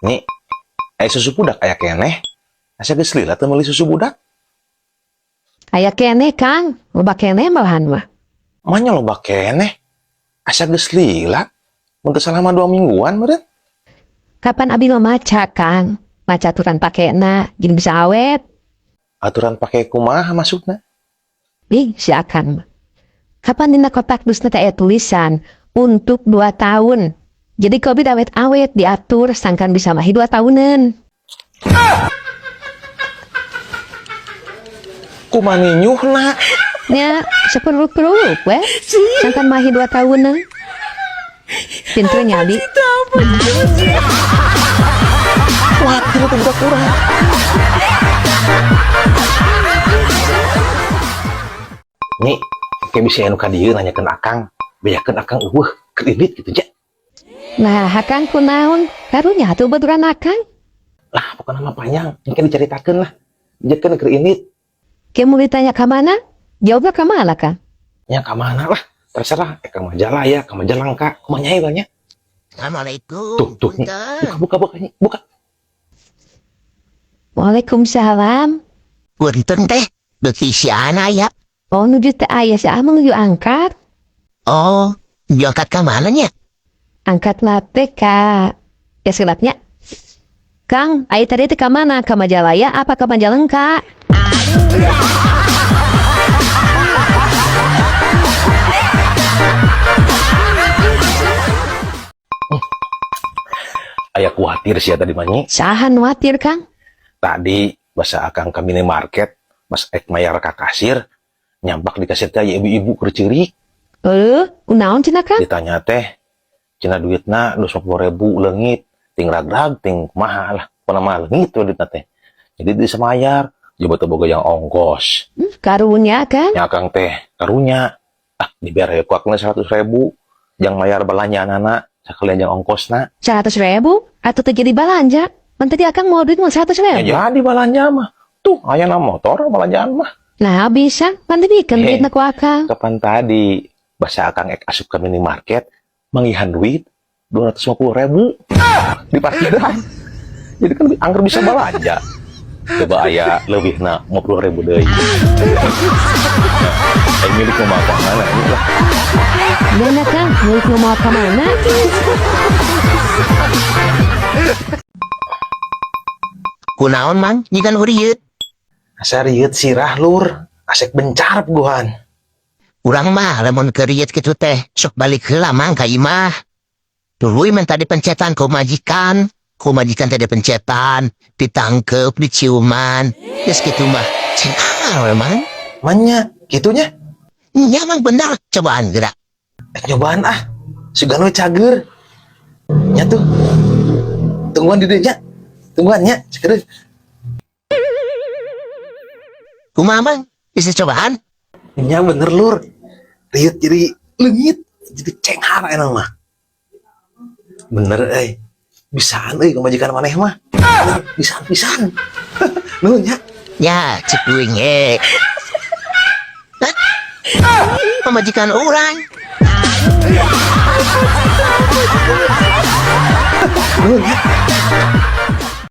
Nih, aya susu budak aya keneh. Asa geus lila teu meuli susu budak. Aya keneh, Kang. Loba keneh malahan mah. Manya loba keneh. Asa geus lila. Mun teu salah mah 2 mingguan meureun. Kapan abi mah maca, Kang? Maca aturan pakena, jadi bisa awet. Aturan pake kumaha maksudna? Ih, si Akang mah. Kapan dina kotak dusna teh aya tulisan untuk 2 tahun. Jadi kopi awet-awet diatur sangkan bisa mahi 2 tahunan. Kumaha ninyuhna? Ya, seperlu-perlu we. Sangkan mahi 2 tahunan. Pinter nyali. Kuatir tuh budak urang. Nih, kayak bisa anu ka dieu nanyakeun Akang, bejakeun Akang eueuh kredit gitu ja. Nah, Akang kunaon? Karunya atuh baturan Akang. Lah, pokokna mah panjang, engke dicaritakeun lah. Bejakeun keur indit. Ke mau ditanya ka mana? Jawabnya ka mana, Kang? Ya ka mana lah, terserah. Ka Majalaya, ka Majalengka, kumaha nya banyak. Assalamualaikum. Tuh, tuh, nih. Punten. Buka, buka, buka, nih. Buka. Waalaikumsalam. Punten teh, beuki si Ana ya. Oh, nuju teh aya si Amang nuju angkat. Oh, diangkat ka mana nya? Angkat latte ka. Ya selapnya. Kang, aya tadi teh ka mana? Ka Majalaya apa ka Majalengka? Aya kuatir sih ya tadi manyi. Saha nu kuatir, Kang? Tadi basa Akang ke minimarket, pas ek mayar ka kasir, nyampak di kasir teh aya ibu-ibu keur ceurik. Kunaon cenah, Kang? Ditanya teh, cenah duitna 250.000 leungit, ting ragrag, ting kumaha lah, pokona mah leungit we duitna teh. Jadi bisa mayar, coba teh boga yang ongkos. Karunya, Kang? Nya Akang teh karunya. Ah, dibayar ya ku Akang 100.000, jang mayar balanjaanana, sakalian jang ongkosna. 100.000? Atau teh jadi balanja? Man tadi Akang mau duit mau 100.000. Ya jadi balanja mah. Tuh, aya na motor balanjaan mah. Nah, bisa. Pan tadi kan Heh. duitna ku Akang. Kapan tadi basa Akang ek asup ke minimarket, manggihan duit 250.000 di parkiran. Jadi kan angger bisa balanja. Coba aya leuwihna 50.000 deui. Nah, ai milik mau ka mana ini lah. Mana Kang? Milik mau ka mana? Kunaon, Mang? Jigan hurieut. Asa rieut sirah lur, asek bencar puguhan. Urang mah lamun keur rieut kitu teh sok balik heula Mang ka imah. Tuluy men tadi pencetan ku majikan, ku majikan tadi pencetan, ditangkep, diciuman. Geus kitu mah. Cenah we, Mang. Manya, kitunya? Nya Mang bener, cobaan geura. Nyobaan ah. Sugan we cager. Nya tuh. Tungguan di dieu nya. Tungguan nya, cager. Kumaha Mang? Bisa cobaan? Nya bener lur. Rieut jadi leungit, jadi cenghar enak mah. Bener euy. Bisaan euy pamajikan maneh mah. Bisaan pisan. Nuhun nya. Ya, cek uing ge. Hah? Pamajikan urang. Nuhun nya.